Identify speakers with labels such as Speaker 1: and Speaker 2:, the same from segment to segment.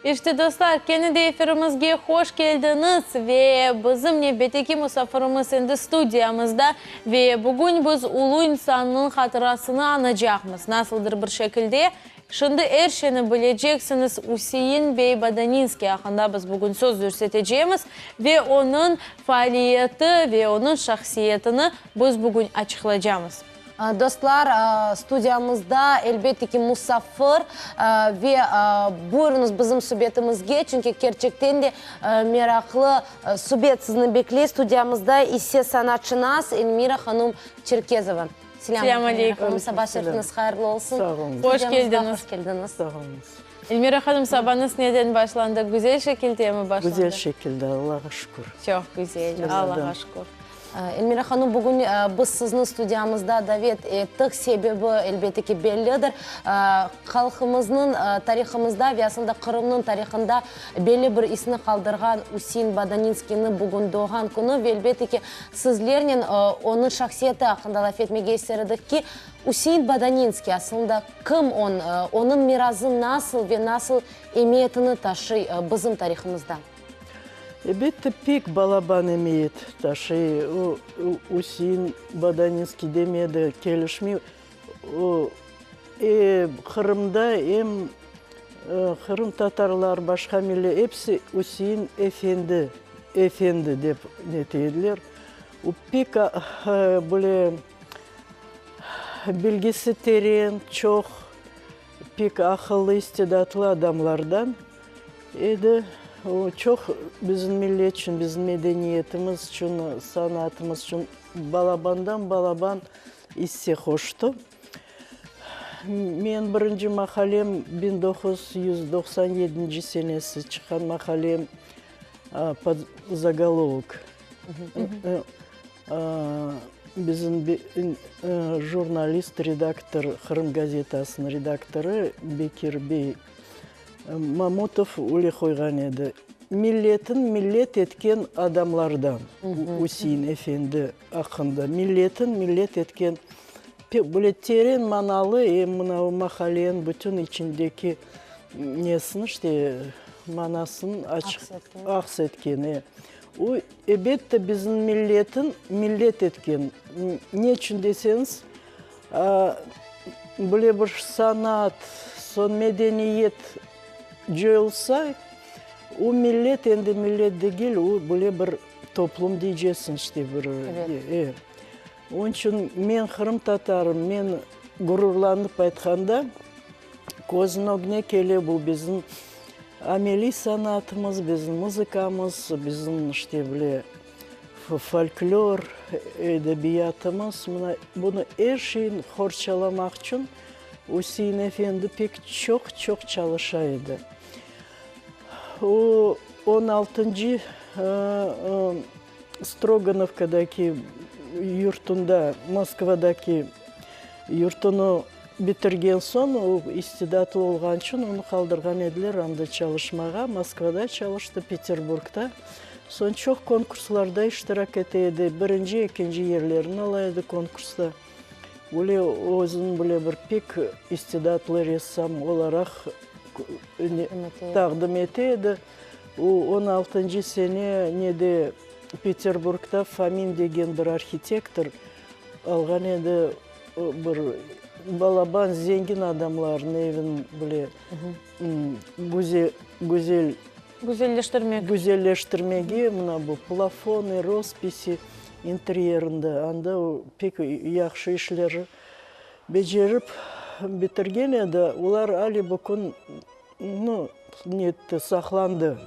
Speaker 1: İşte, dostlar, kene de efirimizge hoş keldiñiz ve bizim nevbetteki musafirimiz endi studiyamızda ve bugün biz ulu insannıñ hatırasını añacaqmız, nasıldır bir şekilde. Şimdi er şeyni bileceksiñiz, Üsein bey Badaninskiy aqqında biz bugün söz yürsetecemiz ve onıñ faaliyeti ve onıñ şahsiyetini biz bugün açıqlaycamız.
Speaker 2: Dostlar, studiyamızda, elbette ki, musafir ve buyurıñız bizim subetimizge, çünki kerçekten de meraqlı subet sizni bekley. Studiyamızda ise sanatşınas Elmira hanum Çerkezova. Selâm aleyküm, Elmira hanum, saba şerifiniz hayırlı olsun.
Speaker 3: Sağ oluñız.
Speaker 1: Hoş keldiñiz.
Speaker 2: Hoş keldiñiz.
Speaker 3: Sağ oluñız.
Speaker 1: Elmira hanım, sabañız neden başlandı? Güzel şekilde mi başlandı?
Speaker 3: Güzel şekilde, Allağa şükür.
Speaker 1: Çoq güzel, Allağa şükür.
Speaker 2: Elmira hanım, bugün biz sizni studiyamızda davet ettik, sebebi, elbette ki, bellidir. Halqımıznıñ tarihımızda ve aslında Qırımnıñ tarihında belli bir isni qaldırğan Üsein Badaninskiyniñ bugün doğğan künü ve, elbette ki, sizlernen onıñ şahsiyeti aqqında laf etmege ister edik ki, Üsein Badaninskiy aslında kim, onıñ mirazı nasıl ve nasıl emiyetini taşıy bizim tarihımızda?
Speaker 3: Elbette, pek balaban emiyet taşıy. O, Üsein Badaninskiy demedi, kelişmey. O, Qırımda em qırımtatarlar, başqa millet, episi Üsein efendi, efendi dep nete ediler. O, pek böyle bilgisi teren, çoq, pek aqıllı, istidatlı adamlardan. Edi. O, çoq bizim millet içün, bizim medeniyetimiz içün, sanatımız içün balabandan balaban isse qoştı. Men birinci maqalem 1997 senesi çıqqan maqalem pod zagolovok bizim jurnalist, redaktor, Qırım gazetasınıñ redaktorı Bekir bey Mamutov öyle qoyğan edi, Milletin millet etken adamlardan, Üsein efendi aqqında, milletin millet etken, böyle teren manalı, em mına o maqaleniñ bütün içindeki nesini, işte, manasını açıq aks etken, e. O, ebette, bizim milletin millet etken. Ne içün deseñiz, Böyle bir sanat, soñ medeniyet coyulsa, o millet endi millet degil, o böyle bir toplum deycesiñ işte bir. Evet. Onıñ içün men qırımtatarım, men gururlanıp aytqanda, közüñ ögüne kele bu bizim ameliy sanatımız, bizim muzıkamız, bizim işte böyle Folklor, edebiyatımız, mına bunı er şeyni qorçalamaq içün Üsein efendi pek çoq-çoq çalışa edi. O, on altıncı Strogonovkadaki yurtunda, Moskvadaki yurtunı bitirgen soñ, o istidatlı olğan içün onı qaldırğan ediler anda çalışmağa. Moskvada çalıştı, Peterburgda. Soñ çoq konkurslarda iştirak ete edi, birinci, ekinci yerlerni ala edi konkursta. Öyle özüni bile bir pek istidatlı ressam olaraq taqdim ete edi. O, on altıncı sene nede, Peterburgda Fomin degen bir arhitektor alğan edi, bir balaban zengin adamlarnıñ evin bile güzel
Speaker 1: Güzelleştirmek.
Speaker 3: Güzelleştirmege, mına bu plafonı, rospisi interyerinde, anda o pek yahşı işleri becerip bitirgen edi. Olar ale bu kün, nu, netti, saqlandı,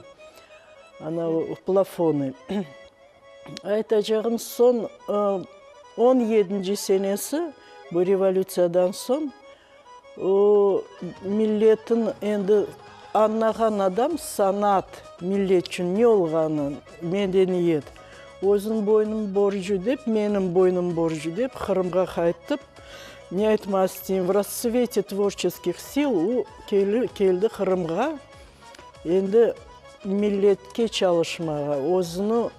Speaker 3: ana o plafonı. Aytacağım, soñ on yedinci senesi, bu revolütsiyadan soñ, O, milletin endi añlağan adam sanat millet içün ne olğanın, medeniyet, özüniñ boynunıñ borcu dep, menim boynum borcu dep, Qırımğa qaytıp, ne aytmaq isteyim, v rastsvete tvorçeskih sil o, keldi Qırımğa, endi milletke çalışmağa, özüni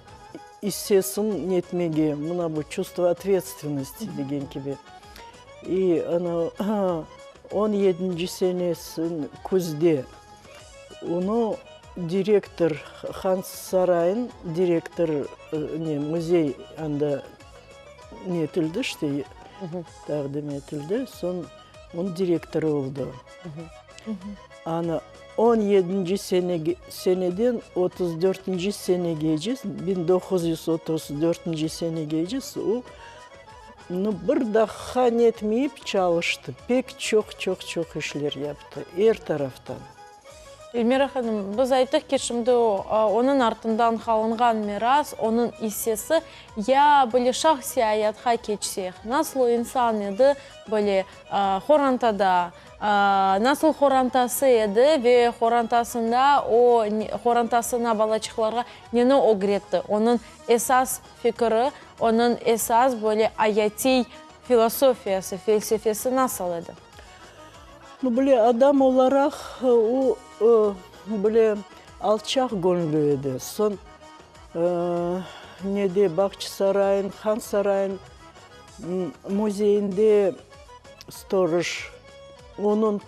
Speaker 3: issesin netmege, mına bu çuvstvo otvetstvennosti degen kibi. İ, ana, on yedinci senesi küzde. Onı direktor, Han sarayın direktor, ne, müzey anda ne etildi işte, taqdim etildi, soñ onıñ direktorı oldı. Ana, on yedinci seneden 34-nci senegece, 1934-nci senegece o, nu, bir daqqa netmeyip çalıştı, pek çoq-çoq-çoq işler yaptı, er taraftan.
Speaker 1: Elmira hanım, biz ayttıq ki, şimdi onıñ artından qalınğan miras, onıñ issesi, ya böyle şahsiy ayatqa keçsek, nasıl o insan edi, böyle qorantada, nasıl qorantası edi ve qorantasında o, qorantasına, balaçıqlarğa neni ögretti, onıñ esas fikiri, onıñ esas böyle ayatiy filosofiyası, felsefesi nasıl edi?
Speaker 3: Nu, bile, adam olaraq o, bile, alçaq göñlü edi. Soñ, nede, Bağçasarayın, Han sarayın müzeyinde storoj, onıñ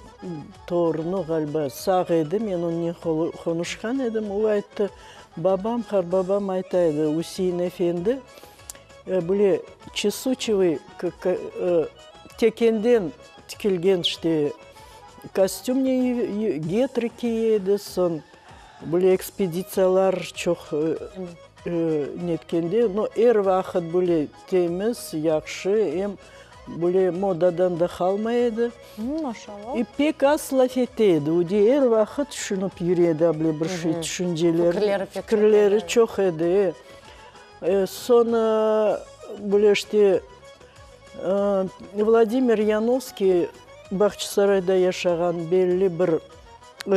Speaker 3: torunı, ğaliba, sağ edi, men onnen qonuşqan edim, o ayttı, babam, qarbabam ayta edi, Üsein efendi, bile, çesuçevıy tekenden tikilgen işte kostüm getri kiye edi, soñ böyle ekspeditsiyalar çoq netkende, no, er vaqıt böyle temiz, yahşı, em böyle modadan da qalmay edi.
Speaker 1: Maşallah.
Speaker 3: I pek az laf ete edi, o de er vaqıt tüşünip yüre edi, able bir şey tüşünceleri, fikirleri çoq edi. Soñ böyle işte Vladimir Yanovskiy Bağçasarayda yaşağan belli bir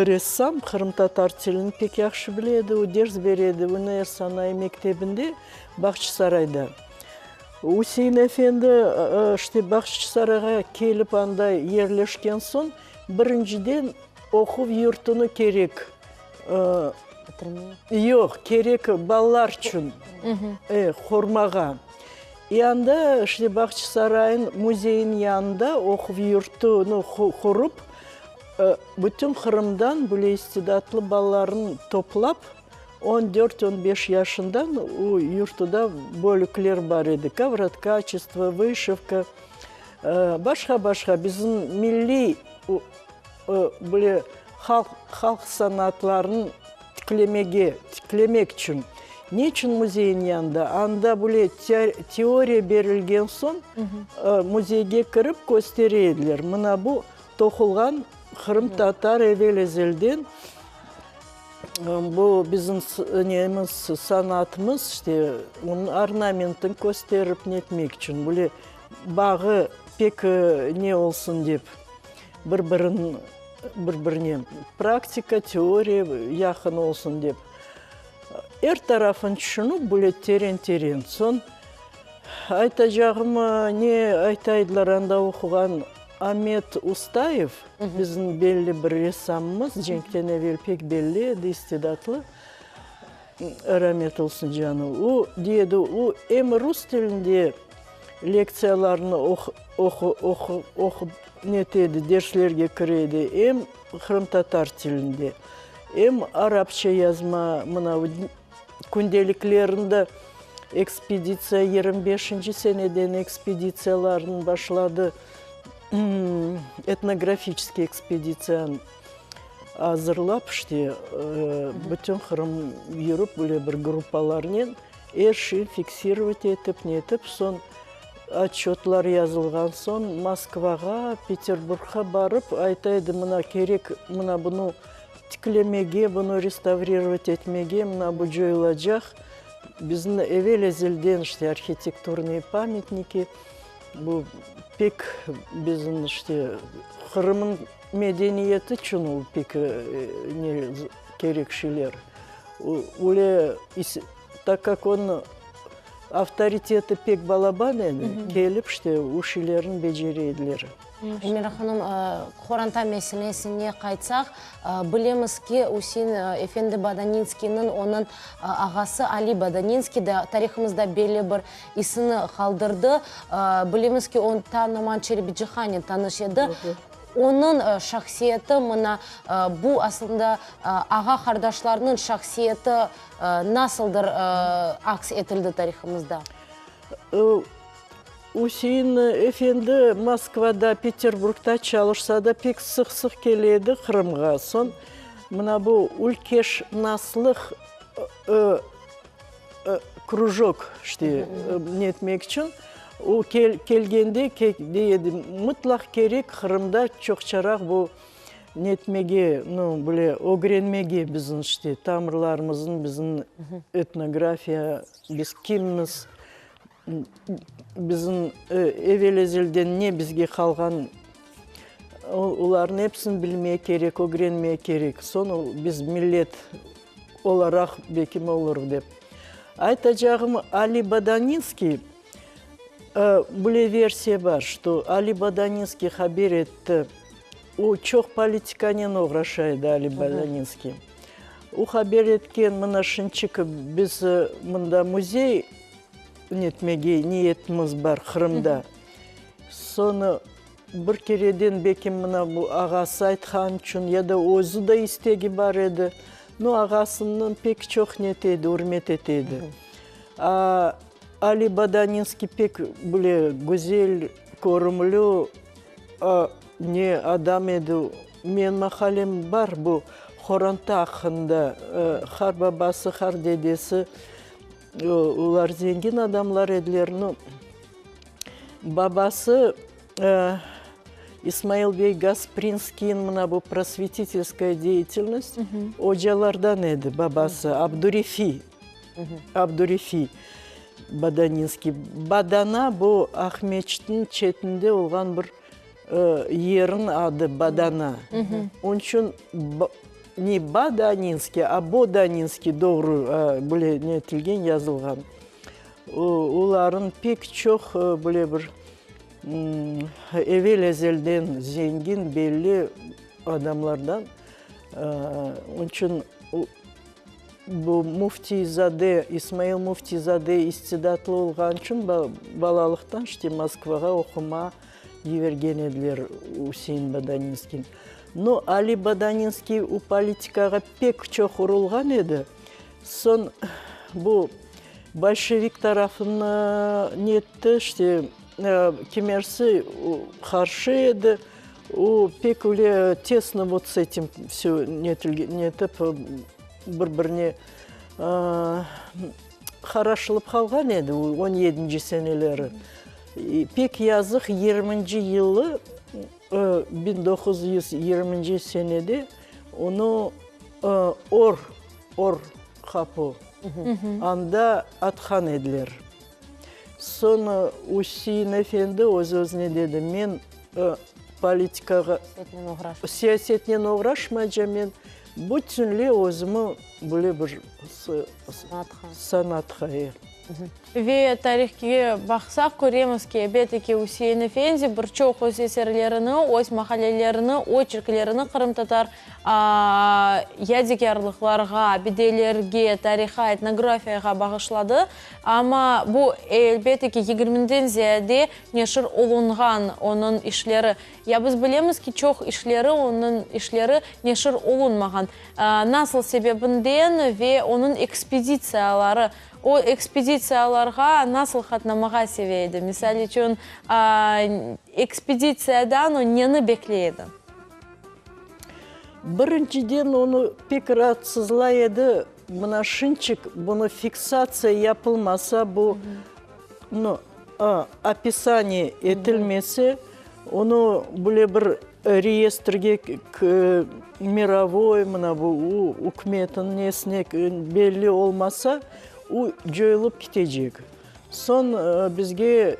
Speaker 3: ressam, qırımtatar tilini pek yahşı bile edi, o ders bere edi Üner sanayı mektebinde Bağçasarayda. Üsein efendi işte Bağçasarayğa kelip anda yerleşken soñ, birinciden oquv yurtunı kerek, yoq, kerek balalar içün qurmağa. İ anda, işte, Bağçasaray'ın müzeyin yanında oquv yurtunı qurup, bütün Qırımdan böyle istidatlı balalarnı toplap, on dört, on beş yaşından o yurtuda bölükler bar edi, kovrotkачество, vışivka, başqa-başqa bizim milliy böyle halq, halq sanatlarını Tiklemege, tiklemek içün. Ne içün müzeyniñ yanında? Anda böyle teoriya berilgen soñ, müzeyge kirip köstere ediler. Mına bu toqulğan qırımtatar evel-ezelden bu bizim nemiz, sanatımız, işte, onıñ ornamentini kösterip netmek içün, böyle bağı pek ne olsun dep, bir-birin Bir-birine praktika, teoriya yaqın olsun dep, er tarafını tüşünip, böyle teren-teren. Soñ, aytacağım, ne aytaydılar, anda oquğan Amet Ustayev, bizim belli bir ressamımız, cenkten evel pek belli edi, istidatlı, ramet olsun canı, o, dey edi, o, em rus tilinde lektsiyalarnı oqup nete edi, derslerge kire edi, em qırımtatar tilinde, em arapça yazma, mına, kündeliklerinde ekspeditsiya, 25-nci seneden ekspeditsiyalarnı başladı, etnografiçeskiy ekspeditsiyanı azırlap, işte, bütün Qırım yürip, böyle bir gruppalarnen er şeyni fiksirovat etip, netip, soñ otçötlar yazılğan soñ Moskvağa, Peterburgğa barıp ayta edi, mına kerek, mına bunı tiklemege, bunı restavrirovat etmege, mına bu coyulacaq, bizim evel-ezelden, işte, arhitekturnıye pamyatniki, bu pek bizim, işte, Qırımnıñ medeniyeti içün o pek ne kerek şeyler. Öyle tak kak onıñ avtoriteti pek balaban edi, kelip işte o şeylerni becere ediler.
Speaker 2: Elmira hanım, qoranta meselesine qaytsaq, bilemiz ki, Üsein efendi Badaninskiyniñ onıñ ağası Ali Badaninskiy de tarihımızda belli bir isini qaldırdı. Bilemiz ki, o ta Noman Çelebicihanen tanış edi. Onıñ şahsiyeti mına bu aslında ağa-qardaşlarnıñ şahsiyeti nasıldır aks etildi tarihımızda?
Speaker 3: Üsein efendi Moskvada, Peterburgda çalışsa da, pek sıq-sıq kele edi Qırımğa. Soñ mına bu ülkeşınaslıq krujok, işte, netmek içün o kelgende dey edi, mıtlaq kerek Qırımda çoqçaraq bu netmege, nu, böyle ögrenmege bizim, işte, tamırlarımıznı, bizim etnografiya, biz kimmiz, Bizim evel-ezelden ne bizge qalğan, olarnıñ episini bilmek kerek, ögrenmek kerek. Soñ biz millet olaraq bekim olurıq dep. Aytacağım, Ali Bodaninskiy, böyle versiya bar, şto Ali Bodaninskiy haber etti, o çoq politikanen oğraşa edi Ali Bodaninskiy. O haber etken, mına şınçik biz mında müzey Netmege niyetimiz bar Qırımda. Soñı bir kereden belki mına bu ağası aytqan içün ya da özü de istegi bar edi. No, ağasını pek çoq nete edi, ürmet ete edi. A, Ali Bodaninskiy pek böyle güzel körümli ne adam edi. Menim maqalem bar bu qoranta aqqında, har babası, har dedesi. Olar zengin adamlar ediler. Nu, babası İsmail bey Gasprinskiyniñ mına bu prosvetitelskaya deyatelnost ocalardan edi babası, Abdurefi, Abdurefi Bodaninskiy. Badana bu Aqmeçitniñ çetinde olğan bir yerniñ adı Badana. Onıñ içün Ne Badaninskiy, a Bodaninskiy doğru böyle ne etilgen, yazılğan. Olarnıñ pek çoq böyle bir evel-ezelden zengin, belli adamlardan. Onıñ içün bu Müftiy-zade, İsmail Müftiy-zade istidatlı olğanı içün balalıqtan işte Moskvağa oqumağa yibergen ediler Üsein Bodaninskiyni. No, Ali Bodaninskiy u politikağa pek çoq urulğan edi. Soñ bu bolşevik tarafını netti, işte, kimersi qarşı edi. O pek öyle tesno vot s etim vsö netip, bir-birine qaraşılıp qalğan edi o on yedinci seneleri. Pek yazıq, yirminci yılı, 1920 senede onı Or, Or qapu, anda atqan ediler. Soñ Üsein efendi öz-özüne dedi, men politikağa, siyasetnen oğraşmaycam, men bütünley özümi böyle bir sanatqa.
Speaker 1: Ve tarihke baqsaq, köremiz ki, elbette ki, Üsein efendi bir çoq öz eserlerini, öz maqalelerini, oçerklerini qırımtatar yadikârlıqlarğa, abidelerge, tariha, etnografiyağa bağışladı. Amma bu, elbette ki, yigirmiden ziyade neşir olunğan onıñ işleri. Ya biz bilemiz ki, çoq işleri, onıñ işleri neşir olunmağan. Nasıl sebebinden ve onıñ ekspeditsiyaları, o ekspeditsiyalarğa nasıl qatnamağa seve edi? Misal içün, ekspeditsiyadan o neni bekley edi?
Speaker 3: Birinciden, onı pek raatsızlay edi, mına şınçik bunı fiksatsiya yapılmasa, bu, nu, opisaniye etilmese, onı böyle bir reyestrge mirovoy, mına bu ükümetniñ nesine belli olmasa, o coyulıp ketecek. Soñ bizge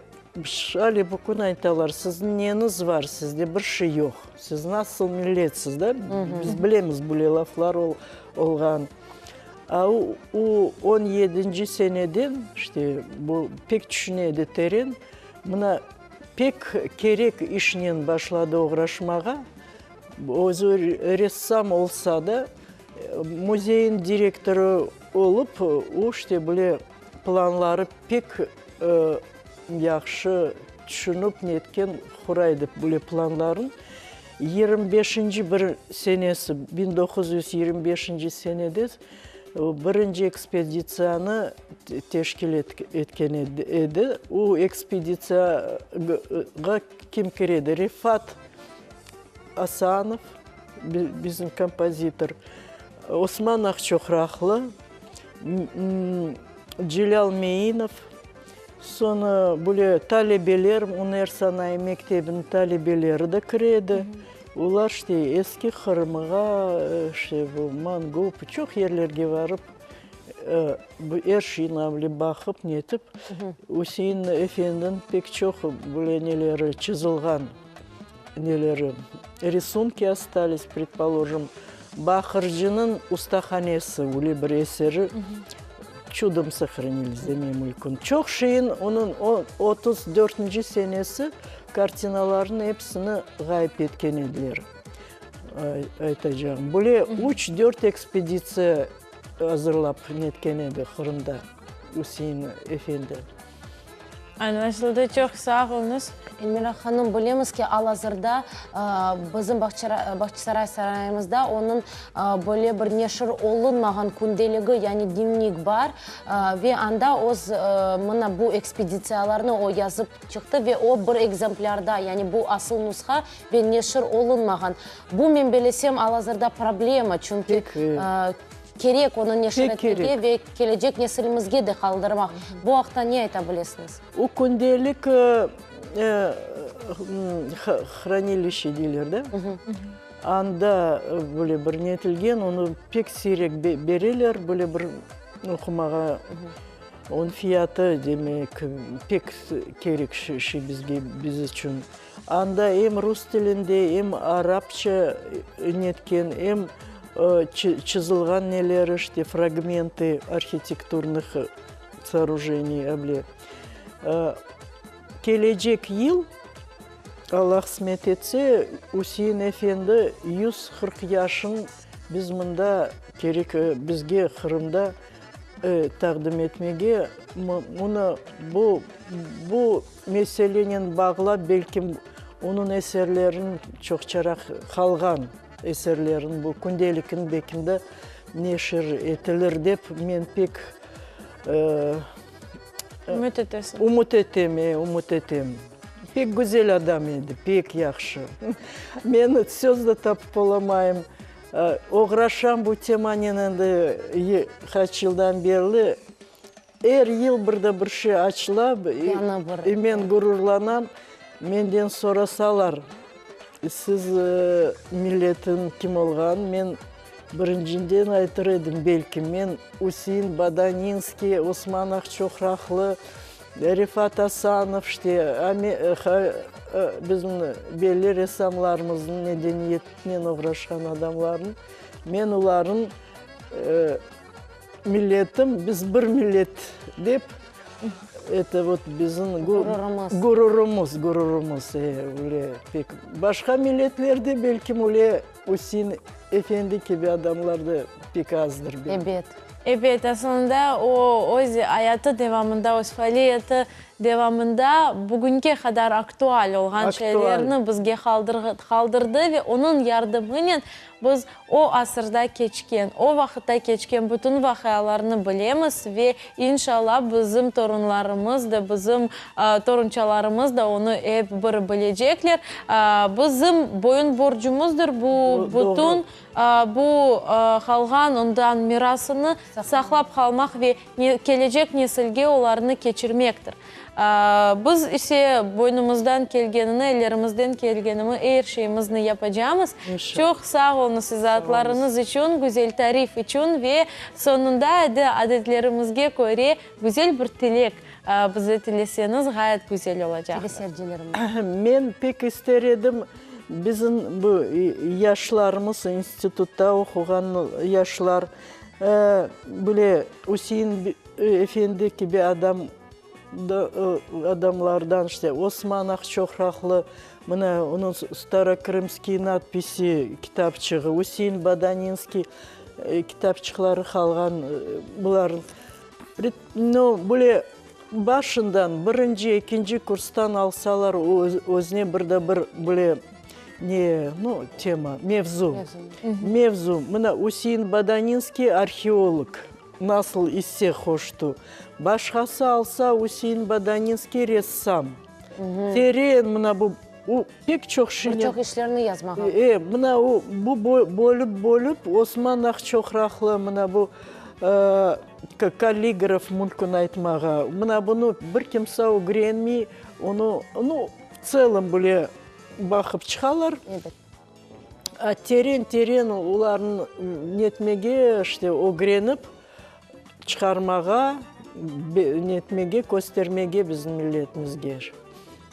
Speaker 3: ale bu kün aytalar, sizniñ neñiz bar, sizde bir şey yoq, siz nasıl milletsiz, da, biz bilemiz böyle laflar olğan. A o on yedinci seneden, işte, bu pek tüşüne edi teren, mına Pek kerek işnen başladı oğraşmağa. Özü ressam olsa da, müzeyin direktorı olıp, o, işte, böyle planları pek yahşı tüşünip netken, qura edi böyle planların. 25-inci bir senesi, 1925-inci senede birinci ekspeditsiyanı teşkil etken edi. O ekspeditsiyağa kim kiredi? Refat Asanov, bizim kompozitor, Osman Aqçoqraqlı, Celâl Meinov, soñ böyle talebeler, Üner sanayı mektebiniñ talebeleri de kire edi. Olar işte Eski Qırımğa, işte bu Mangup, çoq yerlerge barıp, bu er şeyni avle baqıp, netip, Üsein efendiniñ pek çoq böyle neleri çızılğan. Neleri, Risunki ostались, predpoложim, Baqırcınıñ ustahanesi, öyle bir eseri, çudom sohranilись demey mümkün. Çoq şeyin onıñ 34-nci senesi kartinalarnıñ episini ğayıp etken ediler, aytacağım. Böyle üç-dört ekspeditsiya azırlap netken edi Qırımda Üsein efendi.
Speaker 1: Añlaşıldı, çoq sağ oluñız.
Speaker 2: Elmira hanım, bilemiz ki, al-azırda bizim Bağçasaray sarayımızda onıñ böyle bir neşir olunmağan kündeligi, yani dnevnik bar ve anda öz mına bu ekspeditsiyalarnı o yazıp çıqtı ve o bir ekzemplârda, yani bu asıl nusha ve neşir olunmağan. Bu, men belesem, al-azırda problema, çünki Kerek onı neşir etmege ve kelecek nesilimizge de qaldırmaq. Bu aqta ne ayta bilesiñiz?
Speaker 3: O kündelik hranilişe deyler de, anda böyle bir netilgen, onı pek siyrek bereler, böyle bir oqumağa. Onıñ fiyatı, demek, pek kerek şey bizge, biz içün. Anda em rus tilinde, em arapça netken, em çızılğan neler, işte, fragmentı arhitekturnıh soorujeniy, öyle. Kelecek yıl, Allah qısmet etse, Üsein efendi 140 yaşın biz mında kerek, bizge Qırımda taqdim etmege, munı bu, bu Meselenen bağlap, belkim, onıñ eserlerin, çoqçaraq qalğan eserlerin, bu kündelikini belkim de neşir etilir dep men pek
Speaker 1: Ümüt etesiñ.
Speaker 3: Ümüt etem, e, ümüt etem. Pek güzel adam edi, pek yahşı. Men söz de tapıp olamayım. Oğraşam bu temanen endi qaç yıldan berli. Er yıl bir de bir şey açıla, e men gururlanam. Menden sorasalar, siz milletin kim olğanın, men birincinden aytır edim, belki, men Üsein Badaninskiy, Osman Aqçoqraqlı, Refat Asanov, işte, bizim belli ressamlarımıznıñ, medeniyetnen oğraşqan adamlarnıñ, men olarnıñ Milletim, biz bir millet dep, eto vot bizim
Speaker 2: Gururumız.
Speaker 3: Gururumız, gururumız, e, öyle pek. Başqa milletlerde belkim öyle Üsein efendi kibi adamlar da pek azdır belki.
Speaker 2: Ebet.
Speaker 1: Ebet, aslında o, öz ayatı devamında, öz faaliyeti devamında bugünge qadar aktual olğan
Speaker 3: Aktual.
Speaker 1: şeylerni bizge qaldırdı ve onıñ yardımınen Biz o asırda keçken, o vaqıtta keçken bütün vaqialarnı bilemiz ve, inşalla, bizim torunlarımız da, bizim torunçalarımız da onı ep bir bilecekler. Bizim boyun borcumızdır bu bütün bu qalğan ondan mirasını saqlap qalmaq ve kelecek nesilge olarnı keçirmektir. Biz ise boynumızdan kelgenini, ellerimizden kelgenimi er şeyimizni yapacamız. Çoq sağ oluñız izaatlarıñız içün, güzel tarif içün ve soñunda da adetlerimizge köre güzel bir tilek bize tileseñiz ğayet güzel olacaqtır.
Speaker 3: Men pek ister edim, bizim bu yaşlarımız, institutta oquğan yaşlar, böyle Üsein efendi kibi adam, Adamlardan işte Osman Aqçoqraqlı, mına onıñ Starokrımskiye nadpisi kitapçığı, Üsein Badaninskiy kitapçıqları qalğan bular. No, böyle başından birinci, ekinci kurstan alsalar özüne bir de bir böyle. Ne, nu, tema, mevzu. Mevzu. Mına, Üsein Badaninskiy arheolog, nasıl isse qoştu. Başqası alsa, Üsein Badaninskiy ressam. Teren, mına bu, o pek çoq şeynen.
Speaker 2: Bir çoq işlerni yazmağa.
Speaker 3: E, mına o, bu bölüp-bölüp, Osman Aqçoqraqlı, mına bu, kalligraf mümkün aytmağa. Mına bunı bir kimse ögrenmey, onı, nu, v tselom bile Baqıp çıqalar.
Speaker 2: Ebet.
Speaker 3: A teren-teren olarnı netmege, işte, ögrenip çıqarmağa, netmege, köstermege bizim milletimizge.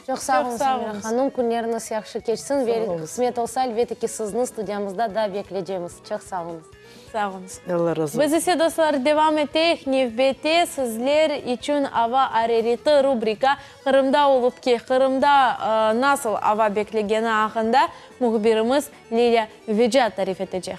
Speaker 2: Çoq sağ oluñ, Samira hanım, künleriñiz yahşı keçsin ve qısmet olsa, elbette ki, sizni studiyamızda daa beklecemiz. Çoq sağ oluñız.
Speaker 1: Sağ oluñız.
Speaker 3: Alla razı olsun.
Speaker 1: Biz ise, dostlar, devam eteyik. Nevbette sizler içün Ava arereti rubrika Qırımda olıp ki, Qırımda nasıl ava beklegeni aqqında mühbirimiz Lilâ Veca tarif etecek.